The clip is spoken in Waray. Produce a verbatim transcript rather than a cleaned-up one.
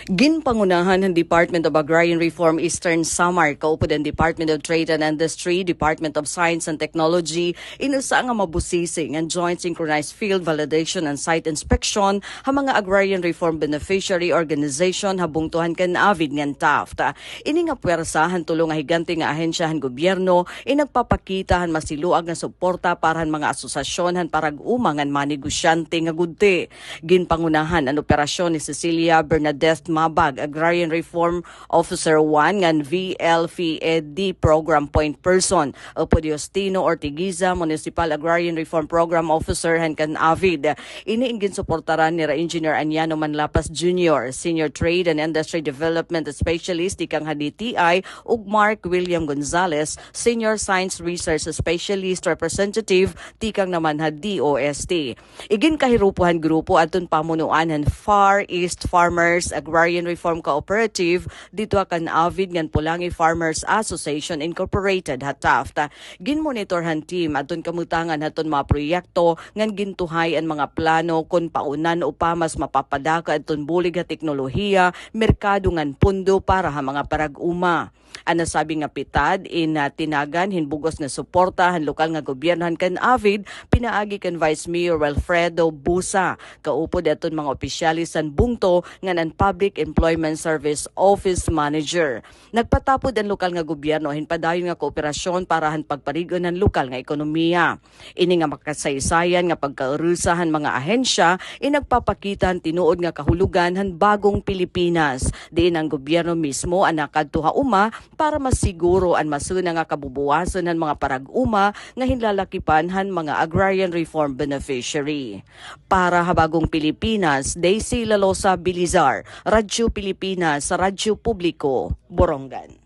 Ginpangunahan han Department of Agrarian Reform Eastern Samar, kaupod an Department of Trade and Industry, Department of Science and Technology, in usa nga mabusisi nga joint synchronized field validation and site inspection ha mga agrarian reform beneficiary organization ha bungto han CANAVID ngan TAFT. Ini nga pwersa han tulo nga higante nga ahensya han gobyerno in nagpapakita han masiluag nga suporta para han mga asosasyon han parag-uma ngan mga negosyante nga gudti. Ginpangunahan an operasyon ni Cecilia Bernadette Mabag, Agrarian Reform Officer one ngan V L F E D Program Point Person, upod hi Justino Ortigiza, Municipal Agrarian Reform Program Officer han CANAVID. Ini in ginsuportaran nira Engineer Aniano Manlapas Junior, Senior Trade and Industry Development Specialist tikang ha D T I, ug Mark William Gonzales, Senior Science Research Specialist Representative tikang naman ha D O S T. Iginkahirupo han grupo adton pamunuan han Far East Farmers Agrarian Reform Cooperative, didto ha CANAVID ngan Pulangi Farmers Association Incorporated ha TAFT. Ginmonitor han team adton kamutangan hadton mga proyekto ngan gintuhay an mga plano kon pauna an upamas mapapadako adton bulig ha teknolohiya, merkado ngan pondo para ha mga parag-uma. An nasabi nga pitad in, ah, tinagan hin bug-os nga suporta han lokal nga gobyerno han CANAVID pinaagi kan Vice Mayor Wilfredo Busa, kaupod adton mga opisyales han bungto ngan an Public Employment Service Office Manager. Nagpatapod an lokal nga gobyerno hin padayon nga kooperasyon para han pagparig-on han lokal nga ekonomiya. Ini nga makasaysayan nga pagkaurusa han mga ahensya in nagpapakita han tinuod nga kahulogan han bagong Pilipinas, diin an gobyerno mismo an nakadto ha uma para masiguro an masuna nga kabubuwason han mga parag-uma nga hinlalakipan han mga agrarian reform beneficiary. Para ha Bagong Pilipinas, Daisy Lalosa Bilizar, Radyo Pilipinas, Radyo Publiko, Borongan.